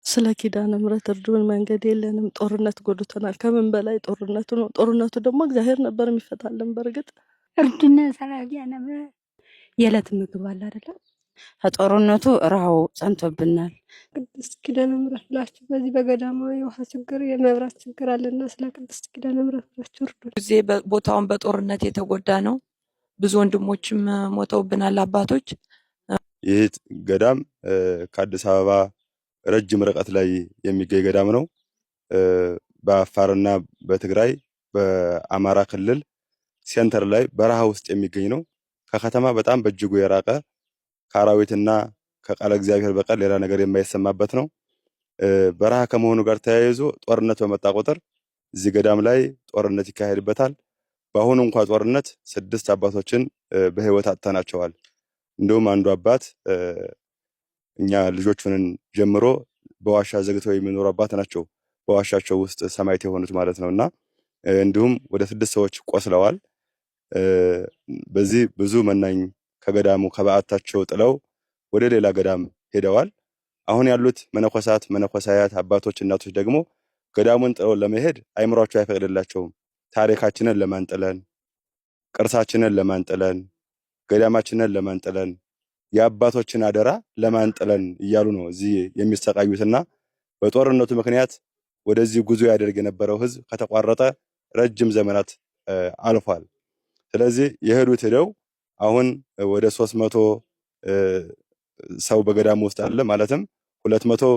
ስለ ኪዳነ ምሕረት እርዱን። መንገድ የለንም። ጦርነት ጎድቶናል። ከምን በላይ ጦርነቱ ነው። ጦርነቱ ደግሞ እግዚአብሔር ነበር የሚፈታልን። በእርግጥ እርዱነ ስለ ኪዳነ ምሕረት። የዕለት ምግብ አለ አይደለም። ከጦርነቱ ረሃቡ ጸንቶብናል። ቅድስት ኪዳነ ምሕረት ብላችሁ በዚህ በገዳማ የውሃ ችግር የመብራት ችግር አለና ስለ ቅድስት ኪዳነ ምሕረት ብላችሁ እርዱን። ጊዜ ቦታውን በጦርነት የተጎዳ ነው። ብዙ ወንድሞችም ሞተውብናል አባቶች። ይህ ገዳም ከአዲስ አበባ ረጅም ርቀት ላይ የሚገኝ ገዳም ነው። በአፋርና በትግራይ በአማራ ክልል center ላይ በረሃ ውስጥ የሚገኝ ነው። ከከተማ በጣም በእጅጉ የራቀ ከአራዊትና ከቃለ እግዚአብሔር በቀር ሌላ ነገር የማይሰማበት ነው። በረሃ ከመሆኑ ጋር ተያይዞ ጦርነት በመጣ ቁጥር እዚህ ገዳም ላይ ጦርነት ይካሄድበታል። በአሁኑ እንኳ ጦርነት 6 አባቶችን በሕይወት አጥተናቸዋል። እንዲሁም አንዱ አባት እኛ ልጆቹንን ጀምሮ በዋሻ ዘግተው የሚኖሩ አባት ናቸው። በዋሻቸው ውስጥ ሰማዕት የሆኑት ማለት ነውና እንዲሁም ወደ 6 ሰዎች ቆስለዋል። በዚህ ብዙ መናኝ ከገዳሙ ከበዓታቸው ጥለው ወደ ሌላ ገዳም ሄደዋል። አሁን ያሉት መነኮሳት፣ መነኮሳያት፣ አባቶች፣ እናቶች ደግሞ ገዳሙን ጥለው ለመሄድ አይምሯቸው አይፈቅድላቸውም። ታሪካችንን ለማንጥለን፣ ቅርሳችንን ለማንጥለን፣ ገዳማችንን ለማንጥለን፣ የአባቶችን አደራ ለማንጥለን እያሉ ነው እዚህ የሚሰቃዩትና በጦርነቱ ምክንያት ወደዚህ ጉዞ ያደርግ የነበረው ህዝብ ከተቋረጠ ረጅም ዘመናት አልፏል። ስለዚህ የሄዱት ሄደው አሁን ወደ 300 ሰው በገዳሙ ውስጥ አለ። ማለትም 200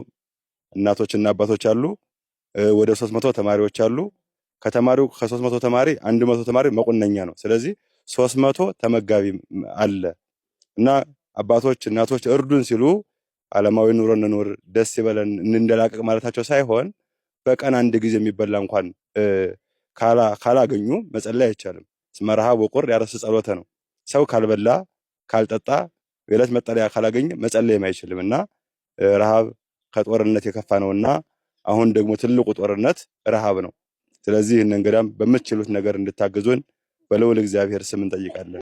እናቶችና አባቶች አሉ። ወደ 300 ተማሪዎች አሉ። ከተማሪው ከ300 ተማሪ 100 ተማሪ መቁነኛ ነው። ስለዚህ 300 ተመጋቢ አለ እና አባቶች እናቶች እርዱን ሲሉ ዓለማዊ ኑሮ እንኑር ደስ ይበለን እንንደላቀቅ ማለታቸው ሳይሆን በቀን አንድ ጊዜ የሚበላ እንኳን ካላገኙ መጸለይ አይቻልም። እስመ ረሃብ ወቁር ያረስ ጸሎተ ነው። ሰው ካልበላ ካልጠጣ የዕለት መጠለያ ካላገኘ መጸለይም አይችልም እና ረሃብ ከጦርነት የከፋ ነውና አሁን ደግሞ ትልቁ ጦርነት ረሃብ ነው። ስለዚህ ይህንን ገዳም በምትችሉት ነገር እንድታግዙን በልዑል እግዚአብሔር ስም እንጠይቃለን።